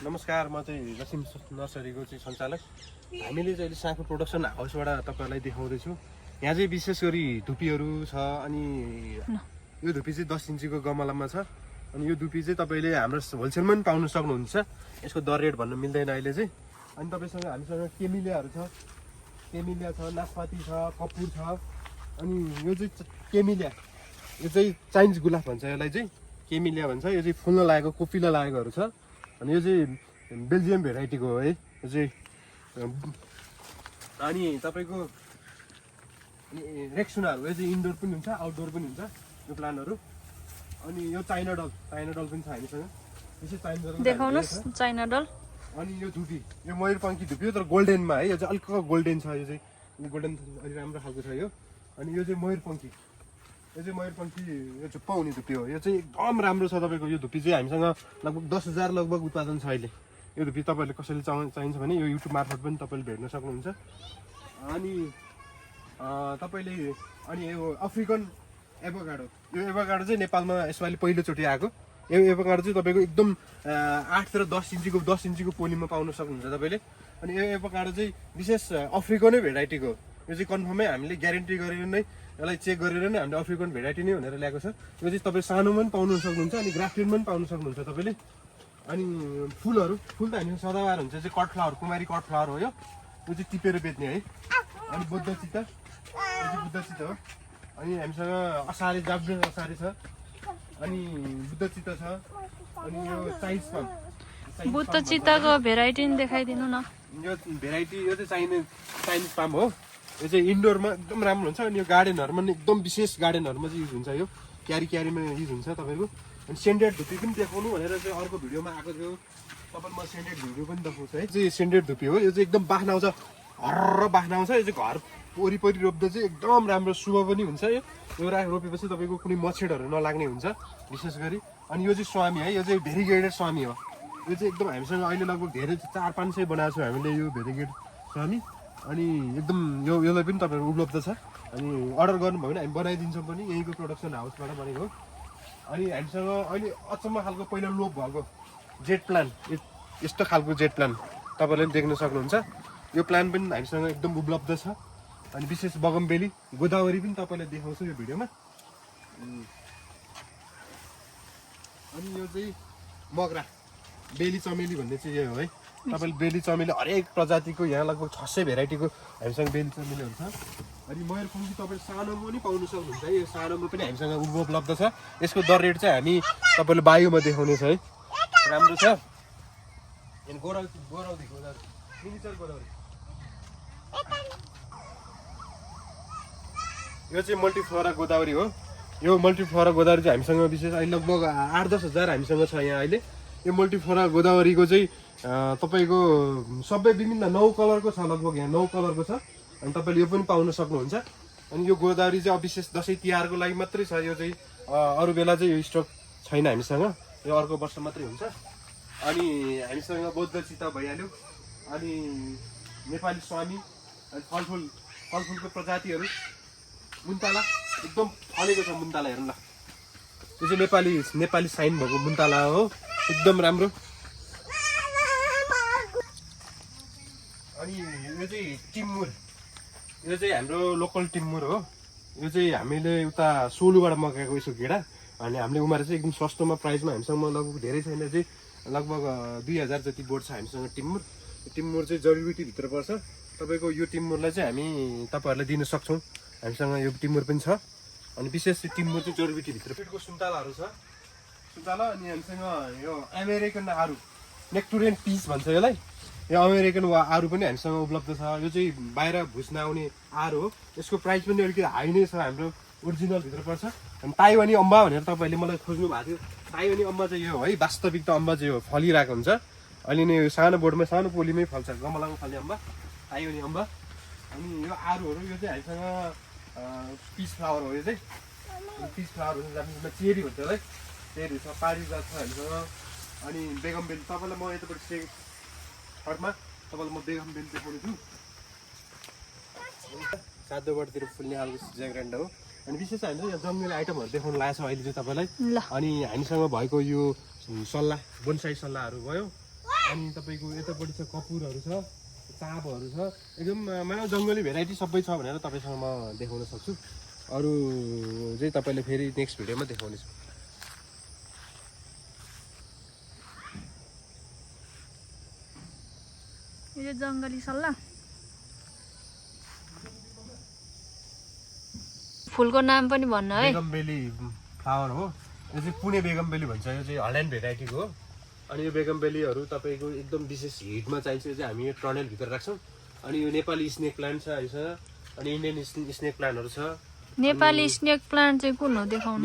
नमस्कार, म चाहिँ जसिम नर्सरीको चाहिँ सञ्चालक। हामीले चाहिँ अहिले साँखु प्रोडक्सन हाउसबाट तपाईँहरूलाई देखाउँदैछु। यहाँ चाहिँ विशेष गरी धुपीहरू छ। अनि यो धुपी चाहिँ 10 इन्चीको गमलामा छ। अनि यो धुपी चाहिँ तपाईँले हाम्रो होलसेलमा पनि पाउन सक्नुहुन्छ। यसको दर रेट भन्न मिल्दैन अहिले चाहिँ। अनि तपाईँसँग हामीसँग केमिलियाहरू छ, केमिलिया छ, नासपाती छ, कपुर छ। अनि यो चाहिँ केमिलिया, यो चाहिँ चाइनिज गुलाब भन्छ, यसलाई चाहिँ केमिलिया भन्छ। यो चाहिँ फुल्न लागेको, कोपिला लागेकोहरू छ। अनि यो चाहिँ बेल्जियम भेराइटीको हो है, यो चाहिँ। अनि तपाईँको रेक्सुनाहरू, यो चाहिँ इन्डोर पनि हुन्छ, आउटडोर पनि हुन्छ यो प्लान्टहरू। अनि यो चाइना डल पनि छ हामीसँग। यसै चाइना डल देखाउनुहोस्, चाइना डल। अनि यो धुपी, यो मयूरपङ्खी धुपी हो, तर गोल्डेनमा है। यो चाहिँ अलिक गोल्डेन छ, यो चाहिँ गोल्डेन अलि राम्रो खालको छ यो। अनि यो चाहिँ मयूरपङ्खी, यो चाहिँ मयूरपङ्खी, यो झुप्प हुने धुपी हो। यो चाहिँ एकदम राम्रो छ तपाईँको। यो धुपी चाहिँ हामीसँग लगभग 10,000 लगभग उत्पादन छ अहिले। यो धुपी तपाईँले कसैले चाहिन्छ भने यो युट्युब मार्फत पनि तपाईँले भेट्न सक्नुहुन्छ। अनि तपाईँले अनि यो अफ्रिकन एभोकाडो, यो एभोकाडो चाहिँ नेपालमा यसपालि पहिलोचोटि आएको। यो एभोकाडो चाहिँ तपाईँको एकदम 8 र 10 इन्चीको पोलीमा पाउन सक्नुहुन्छ तपाईँले। अनि यो एभोकाडो चाहिँ विशेष अफ्रिकनै भेराइटीको, यो चाहिँ कन्फर्मै हामीले ग्यारेन्टी गरेर नै, यसलाई चेक गरेर नै हामीले अफ्रिकन भेराइटी नै भनेर ल्याएको छ। यो चाहिँ तपाईँ सानोमा पनि पाउनु सक्नुहुन्छ, अनि ग्राफ्टेडमा पनि पाउनु सक्नुहुन्छ तपाईँले। अनि फुल त हामीसँग सदाबहार हुन्छ। चाहिँ कट फ्लावर, कुमारी कट फ्लावर हो यो चाहिँ टिपेर बेच्ने है। अनि बुद्धचित्त, यो चाहिँ बुद्धचित्त हो। अनि हामीसँग असारे, जाब्रे असारे छ। अनि बुद्धचित्त छ। अनि यो चाइनिज पाम, बुद्धचित्तको भेराइटी नि देखाइदिनु न। यो भेराइटी, यो चाहिँ चाइनिज पाम हो। यो चाहिँ इन्डोरमा एकदम राम्रो हुन्छ। अनि यो गार्डनहरूमा पनि एकदम विशेष गार्डनहरूमा चाहिँ युज हुन्छ। यो क्यारीमा युज हुन्छ तपाईँको। अनि सेन्डेड धुपी पनि देखाउनु भनेर चाहिँ अर्को भिडियोमा आएको थियो तपाईँले। म सेन्डेड भिडियो पनि देखाउँछु है। चाहिँ सेन्डेड धुपी हो। यो चाहिँ एकदम बास्ना आउँछ, हर्र बास्ना आउँछ। यो चाहिँ घर वरिपरि रोप्दा चाहिँ एकदम राम्रो शुभ पनि हुन्छ। यो रोपेपछि तपाईँको कुनै मच्छरहरू नलाग्ने हुन्छ विशेष गरी। अनि यो चाहिँ स्वामी है, यो चाहिँ भेरिगेटेड स्वामी हो। यो चाहिँ एकदम हामीसँग अहिले लगभग धेरै 400-500 बनाएको छौँ हामीले यो भेरिगेट स्वामी। अनि एकदम यसलाई पनि तपाईँहरू उपलब्ध छ। अनि अर्डर गर्नुभयो भने हामी बनाइदिन्छौँ पनि, यहीँको प्रोडक्सन हाउसबाट बनेको। अनि हामीसँग अहिले अचम्म खालको पहिला लोप भएको जेट प्लान, यस्तो खालको जेट प्लान तपाईँहरूले पनि देख्न सक्नुहुन्छ। यो प्लान पनि हामीसँग एकदम उपलब्ध छ। अनि विशेष बगमबेली, गोदावरी पनि तपाईँलाई देखाउँछु यो भिडियोमा। अनि यो चाहिँ मगरा, बेली चमेली भन्ने चाहिँ यो हो है। तपाईँले बेली चमेली हरेक प्रजातिको, यहाँ लगभग 600 भेराइटीको हामीसँग बेली चमेलीहरू छ। अनि मयूरपङ्खी तपाईँले सानोमा पनि पाउनु सक्नुहुन्छ है। यो सानोमा पनि हामीसँग उपलब्ध छ। यसको दर रेट चाहिँ हामी तपाईँले बायोमा देखाउने छ है। राम्रो छ। अनि गोदावरी मिनिचर गोदावरी, यो चाहिँ मल्टिफ्लोरा गोदावरी हो। यो मल्टिफ्लोरा गोदावरी चाहिँ हामीसँग विशेष अहिले लगभग 8-10 हजार हामीसँग छ यहाँ अहिले। यो मल्टिफ्लोरा गोदावरीको चाहिँ तपाईँको सबै विभिन्न 9 कलरको छ, लगभग यहाँ 9 कलरको छ। अनि तपाईँले यो पनि पाउन सक्नुहुन्छ। अनि यो गोदावरी चाहिँ अब विशेष दसैँ तिहारको लागि मात्रै छ। यो चाहिँ अरू बेला चाहिँ यो स्टक छैन हामीसँग, यो अर्को वर्ष मात्रै हुन्छ। अनि हामीसँग बौद्धचित्त भइहाल्यो। अनि नेपाली स्वामी, अनि फलफुलको प्रजातिहरू, मुन्ताला एकदम फलेको छ। मुन्ताला हेर्नु ल, यो चाहिँ नेपाली साइन भएको मुन्ताला हो, एकदम राम्रो। अनि यो चाहिँ टिमुर, यो चाहिँ हाम्रो लोकल टिमुर हो। यो चाहिँ हामीले उता सोलुबाट मगाएको यसो घेरा। अनि हामीले उमारेर चाहिँ एकदम सस्तोमा प्राइसमा हामीसँग लगभग धेरै छैन, चाहिँ लगभग 2000 जति बोर्ड छ हामीसँग टिमुर। टिमुर चाहिँ जडीबुटीभित्र पर्छ। तपाईँको यो टिमुरलाई चाहिँ हामी तपाईँहरूलाई दिन सक्छौँ। हामीसँग यो टिमुर पनि छ। अनि विशेष टिमुर चाहिँ जडीबुटीभित्र पेटको सुन्तलाहरू छ, सुन्तला। अनि हामीसँग यो अमेरिकन आरू, नेक्टुरियन पिस भन्छ यसलाई। यो अमेरिकन आरू पनि हामीसँग उपलब्ध छ। यो चाहिँ बाहिर भुस्न आउने आरू हो। यसको प्राइस पनि अलिकति हाई नै छ, हाम्रो ओरिजिनलभित्र पर्छ। अनि ताइवानी अम्बा भनेर तपाईँहरूले मलाई खोज्नु भएको थियो। ताइवानी अम्बा चाहिँ यो है, वास्तविक त अम्बा चाहिँ यो फलिरहेको हुन्छ। अहिले नै यो सानो बोर्डमा, सानो पोलीमै फल्छ, गमलामा फल्ने अम्बा, ताइवानी अम्बा। अनि यो आरूहरू, यो चाहिँ हामीसँग पिस फ्लावर हो। यो चाहिँ पिस फ्लावर हुन्छ, जापानिजमा चेरी भन्छ है। चेरी छ, पारिजात छ हामीसँग। अनि बेगमबेली, तपाईँलाई म यतापट्टि छठमा तपाईँलाई म बेगमबेली देखाउने छु। सातोबारतिर फुल्ने खालको ज्याग्रान्डा हो। अनि विशेष हामीले यहाँ जङ्गली आइटमहरू देखाउनु लागेको छ अहिले चाहिँ तपाईँलाई। अनि हामीसँग भएको यो सल्लाह, बोनसाई सल्लाहहरू भयो। अनि तपाईँको यतापट्टि छ कपुरहरू छ, चाँपहरू छ, एकदम मानव जङ्गली भेराइटी सबै छ भनेर तपाईँसँग म देखाउन सक्छु। अरू चाहिँ तपाईँले फेरि नेक्स्ट भिडियोमा देखाउनेछु। यो जङ्गली सल्ला फुलको नाम पनि भन्न है। बेगमबेली फ्लावर हो, यो चाहिँ पुणे बेगमबेली भन्छ। यो चाहिँ हल्यान्ड भेराइटीको हो। अनि यो बेगमबेलीहरू तपाईँको एकदम विशेष हिटमा चाहिन्छ। यो चाहिँ हामी यो टनलभित्र राख्छौँ। अनि यो नेपाली स्नेक प्लान्ट छ, अनि इन्डियन स्नेक प्लान्टहरू छ। नेपाली स्नेक प्लान्ट चाहिँ कुन हो देखाउनु?